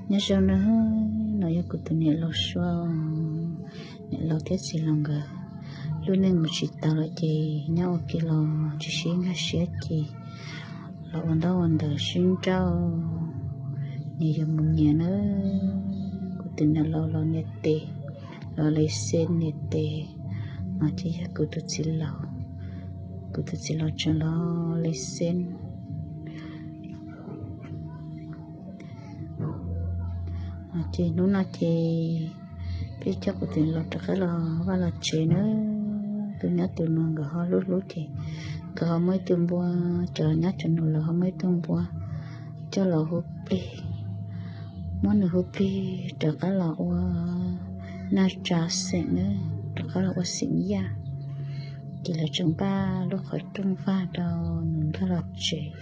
Nyob zoo nawb, no yog kuv tus niam laus Suab, niam laus thiab txiv laus nkawd lub neej mus tsis tau lawm ces nyob ua ke los tsis sib nkag siab ces los ua ntaub ua ntawv sib nrauj, nyias yuav mus nyias nawb. Kuv tus niam laus los nias tes, los li xej nias tes, no ces yog kuv tus txiv laus, kuv tus txiv laus tseem los li xej. Ces hnub no ces peb coj kuv tus niam laus rov qab los vaj los tsev nawb. Tus nyab tus nus nkawd ho hlub hlub ces nkawd ho muab ib tug npua, cov nyab cov nus lawv ho muab ib tug npua coj los hu plig, muab nws hu plig rov qab los ua naj tsa xeem nawb, rov qab los ua xeem yaj. Ces lawv tseem npaj lub qhov rooj vag rau nws nkag los tsev.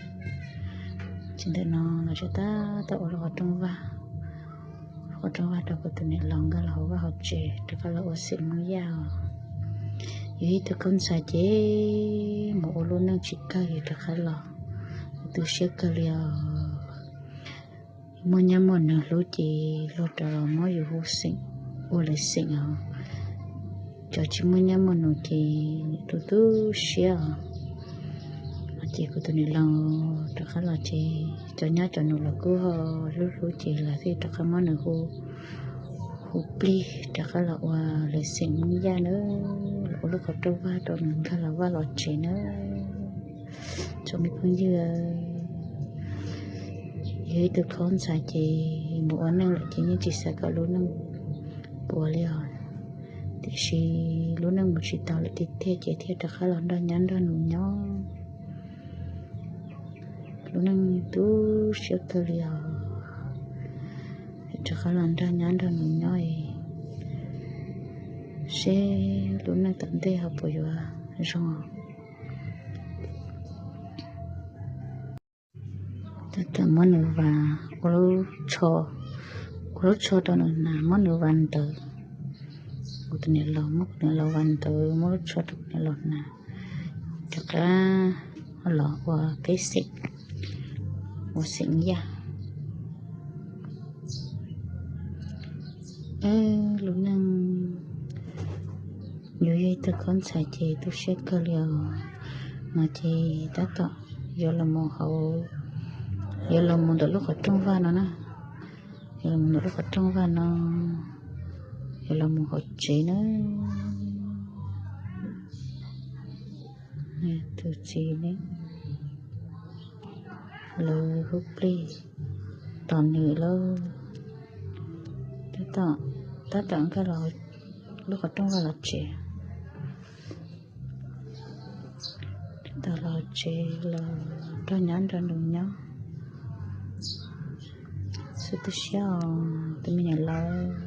Ces ntawm no lawv tseem tab tom ua lub qhov rooj vag, lub qhov rooj vag rau kuv tus niam laus nkag los hauv vaj hauv tsev rov qab los ua xeem Hmoob Yaj os. Yus ib tug khaub ntxhais ces mus ua lub neej tsis kawg yus rov qab los, yus tu siab kawg li os. Muaj nyab muaj nus hlub ces luag rov los muab yus hu xeem, ua lawv xeem os. Cov tsis muaj nyab muaj nus ces tu tu siab os. Ces kuv tus niam laus rov qab los ces cov nyab cov nus los kuj ho hlub hlub ces lawv thiaj rov qab muab nws hu, hu plig rov qab los ua lawv xeem Hmoob Yaj nawb, los ua lub qhov rooj vag rau nws nkag los vaj los tsev nawb. Tsoom me phooj ywg, yus ib tug khaub ntxhais ces mus ua neej lawm ces yeej tsis xav kom lub neej puas li os. Tiam sis lub neej mus tsis tau lawm tiag tiag ces thiaj rov qab los nrog nyab nrog nus nyob. Lub neej tu siab kawg li os. Rov qab los nrog nyab nrog nus nyob, seb lub neej tom ntej ho puas yuav zoo. Tab tom muab nws vas, ua lub tsho, ua lub tsho rau nws hnav, muab nws vas ntawv. Kuv tus niam laus muab kuv niam laus vas ntawv, muab lub tsho rau kuv niam laus hnav, rov qab los ua peb xeem, ua xeem Yaj. Lub neej yus yog ib tug khaub ntxhais ces tu siab kawg li os. No ces tab tom yuav los mus hauv, yuav los mus ntawm lub qhov rooj vag no na, yuav los mus ntawm lub qhov rooj vag no, yuav los mus hauv tsev na. Tus txiv ne, lawv hu plig tos nws lauj. Tab tom nkag los lub qhov rooj vag los tsev, tab tom los tsev los nrog nyab nrog nus nyob. Xav tu siab os tus me nyuam laus,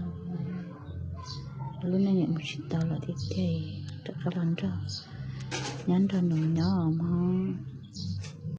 lub neej niam mus tsis tau lawm tiag tiag, rov qab los nrog nyab nrog nus nyob mog.